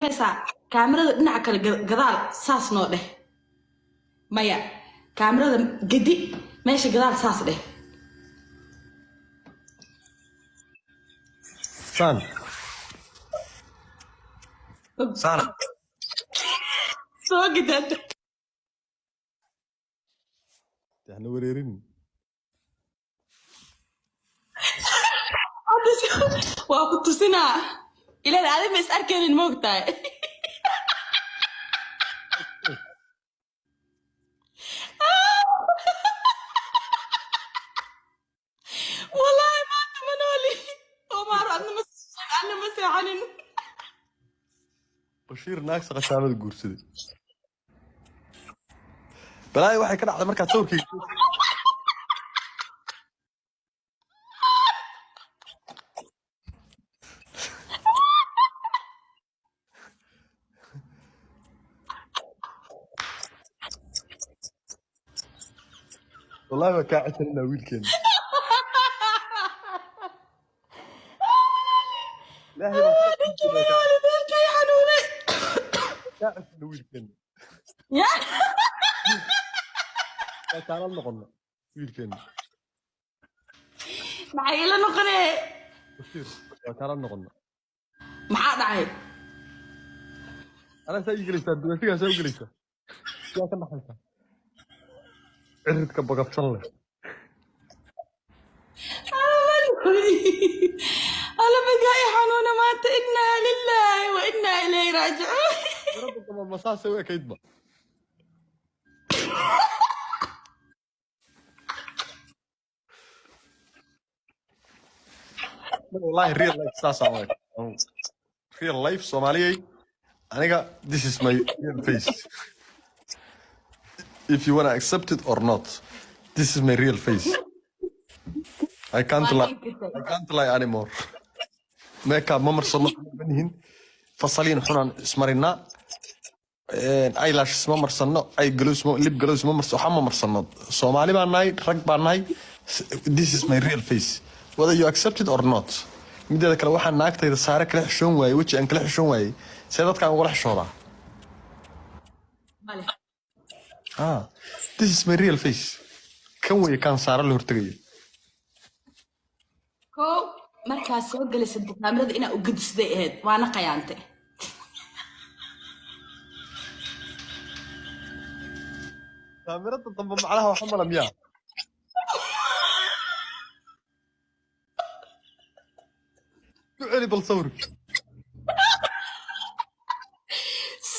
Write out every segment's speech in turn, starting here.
Samaysaa kaamirada dhinaca kale, gadaal saas noo dheh. Maya, kaamirada gedi, meesha gadaal saas dheh. Saan saana. Soo gidaata. Hana wareerin. Hadda waa ku tusinaa, ilaan adi ma is arkaynin, moogtahay? Wallaahi maanta ma nooli, Omar, adna ma adna ma seexanin. Bashiir naag saqashaamada guursaday, balaayo waxay ka dhacday markaad sawirkayga. Wallahi waa kaa ceshanina wiilkeena. Ilaahay baan ku Ninkii ma nooli, beerkay xanuunay. kaa ceshana wiilkeena. Ya. Waa kaala noqono wiilkeena. Maxay ila noqonee? Bashiir waa kaala noqono. Maxaa dhacay? Anaa saa ii gelaysaa, duwaashigaa saa u gelaysaa, yaa ka dhaxaysaa ciridka bagabsan leh. Alla bagaa xanuuna maanta. Innaa lilaahi wa innaa ilayhi raajicuun. Garabka dambe ma saasay u ekaydba? Wallahi real life saasaan u eg. Real life Soomaaliyey, aniga this is my real face. If you wanna accept it or not, this is my real face. I can't lie, I can't lie anymore. Makeup ma marsano, manihin fasaliin xunaan ismarinaa, eyelashes ma marsano, eye gloss ma, lip gloss ma marsano, waxa ma marsano. Soomaali baan nahay, rag baan nahay. This is my real face, whether you accept it or not. Mideeda kale, waxaan naagtayda saare kala xishoon waayey, weji aan kala xishoon waayey, see dadkaan ugala xishoodaa? Male. Ah, this is my real face. Kan weeye kaan saare la hortegayo. Kow, markaad soo gelaysa kaamirada inaa u gedisaday ahayd, waana qayaante. Kaamirada dambe macnaha waxa mala miyaa ku celi bal sawirka.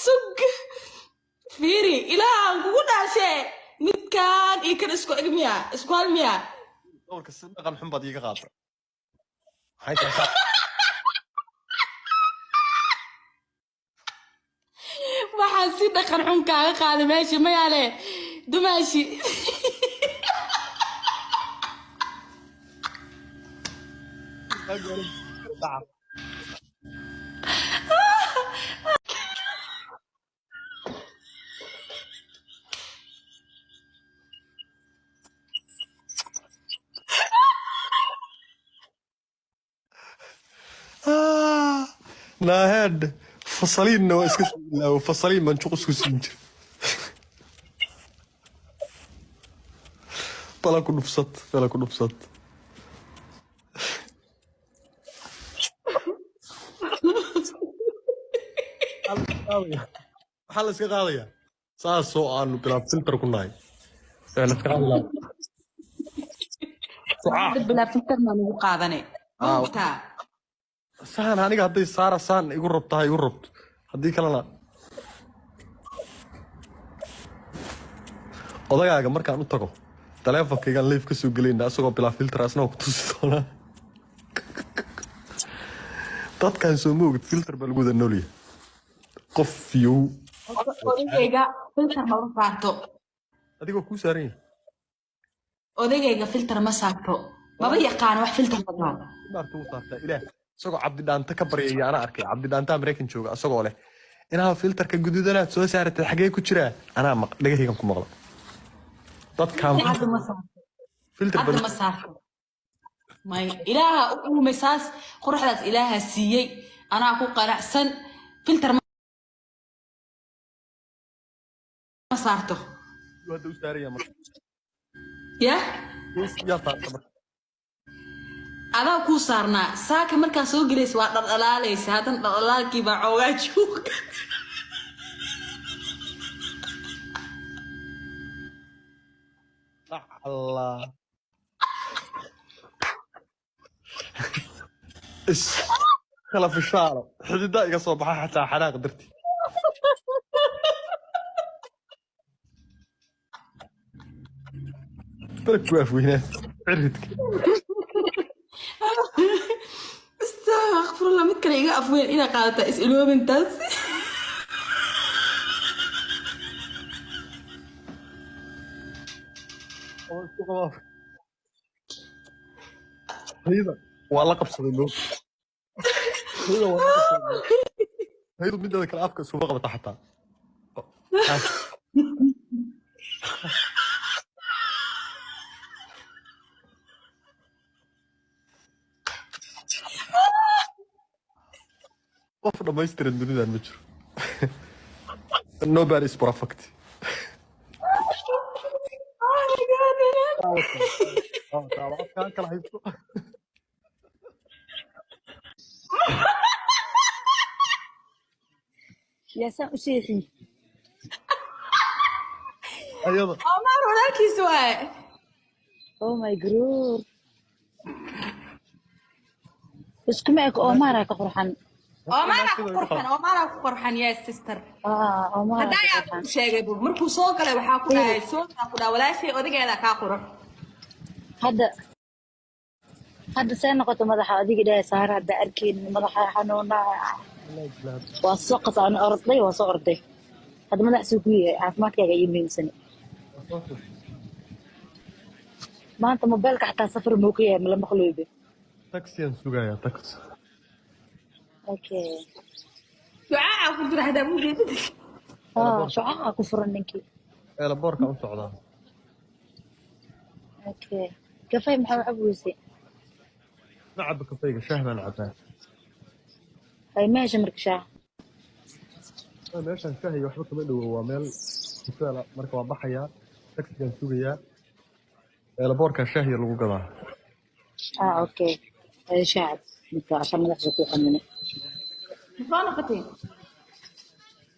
Sug, fiiri, ilaahan kugu dhaashee, midkaan iyo kan isku eg miyaa? Isku hal miyaa? Sawirka si dhaqan xun baad iiga qaada. Maxay tahay Waxaan si dhaqan xun kaaga qaaday meesha mayaale, dumaashi. Dhaca. Ah, naaheed fasaliinna waa iska soo ilaawo, fasaliin baan juq isku siin jira. Bala ku dhufsad, bala ku dhufsad. Maxaa la iska qaadayaa? Saasoo aanu bilaa filter ku nahay. Ee la iska qaadi lahaa. Hadda bilaa filter maa lagu qaadane? Ah. Maogtaa? Saan aniga hadday saara saan igu rabto, ha igu rabto, haddii kalena odagaaga markaan u tago taleefonkaygaan live ka soo gelayna, isagoo bilaa filter asna waa ku tusi doonaa. Dadkan soo ma ogid, filter baa lagu wada noolyahay, qof yow. Odagayga filter mama saarto. Adigoo kuu saaran yahay. Odagayga filter ma saarto, maba yaqaano wax filter la dhaho. Maarta wuu saartaa. Ilaah isagoo Cabdi Dhaanta ka baryaya anaa arkay. Cabdi Dhaantaha Maraykan jooga, isagoo leh inaha filterka guduudanaad soo saaratay xagee ku jiraa, anaa maq dhagahaygan ku maqla dadkaan. Hadda ma saarto. Filter Hadda bal ma saarto, may. Ilaaha u uumay saas, quruxdaas Ilaaha siiyey, anaa ku qanacsan. Filter. Saarto. Hadda u saaraya marka. Ya. Yaa saarta marka? Adaa kuu saarnaa. Saaka markaa soo gelaysa waa dhaldhalaalaysa, haddana dhaldhalaalkii baa xoogaa jooga. Allah is kala fishaaro, xididaa iga soo baxa xataa xanaaq darti. Balak ku afweynaa ciridka. Astaqfirullah, mid kale iga afweyn inaa qaadataa is iloobintaas. Oo isku qabaa. Hayda waa la qabsaday loo, hayda waa la qabsaday. Haydu mideeda kale afka isuma qabata xataa. Qof dhammaystiran dunidan ma jiro, nobody is perfect. Oh my God. Afkaan kala haysto. Yaasaan u seexiyey. Ayada. Omar walaalkiis waaye. Oh my God, iskuma eko, Omaaraa ka qurxan. Omaaraa ku qurxan, Omaaraa ku qurxan, yes sister. Ah, Omaaraa Haddaa ka yaa qurxan. ku sheegay bu markuu soo galay waxaa ku dhahay, soo ku dhahay walaashay odageeda kaa qurux. Hadda hadda see noqoto madaxa adiga dhahay Saara, hadda arkeynin madaxa xanuunaa, waa soo qasaan orday, waa soo orday. Hadda madax suu ku yahay? Caafimaadkaaga iyo muhiimsan. Maanta mobeelka xataa safar muu ka yahay, mala maqloobe. Taxi-aan sugayaa, taxi. Okay. Ducaa ku jira hadaa mu jeedid. Ah, shucaaca ku furan ninkii. Eelaboorka u socdaa. Okay, kafay maxaa u cabuysay? Ma cabo kafayga, shaah baan cabaa. Hay meesha marka shaah. Meeshaan shaah iyo waxba kama dhowo, waa meel hoteela. Marka waa baxayaa, taxigaan sugayaa, eelaboorka shaah iyo lagu gadaa. Ah, okay, hay shaacab marka asha madaxda ku xanuunay. Soo noqotay.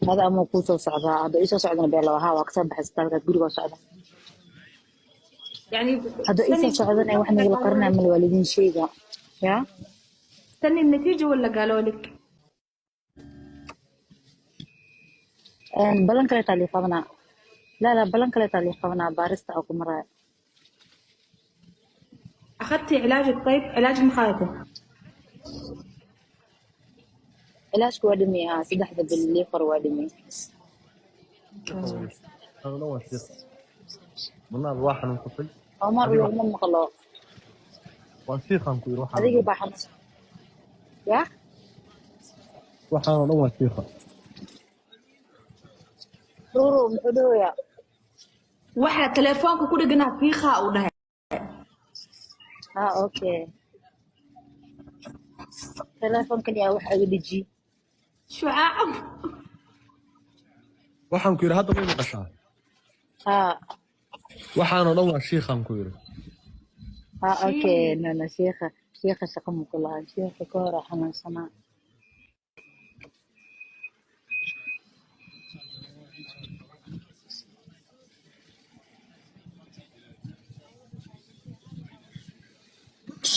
Hada ama kuu soo socdaa, hadda ii soo socdana bee laba haa, waa kasoo baxay isbitaalka, guriga waa socda. يعني hadda ii soo socdana wax nagala qarinaya mal waalidiin sheega ya. استني النتيجة ولا قالوا لك؟ Balan kale taa lii qabanaa, la la, balan kale taa lii qabanaa, baarista oo ku maraya. أخذتي علاجك؟ طيب علاج المخالفة؟ Cilaajku waa dhimay haa, 3da bil lii qor waa dhimay. Anuna waa shiiq manaad waa xanuunsatay. Omar. Adiga- Laguma maqlo. Waa shiiqaan ku yiri waxaan. Adigii baa xanuunsan ya. Waxaan oo dhan waa shiiqa. Ruru muxuu dhahoyaa? Waxaa telefoonka ku dheganaa fiiqaa uu dhahay. Ah, okay, telefonkan yaa wax aga deji. Shucaaca. Waxaan ku yidhi hadda may maqashaa? Haa. Waxaan oo dhan waa shiiqaan ku yidhi. Ah, okay, no no, shiikha shiikha shaqo ma ku lahan, shiikha ka hor xanuunsanaa.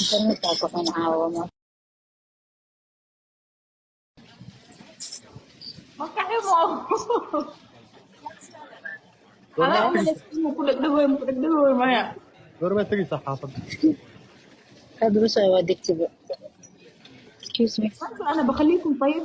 Internetka ku xun caawa ma. Makaximo adaa umalaysa inuu ku dhegdhegooyo, ku dhegdhegooyo maya. Goormaa tegaysaa xaafadda? Hadda bas waa degtiba, excuse me. أنا بخليكم، طيب.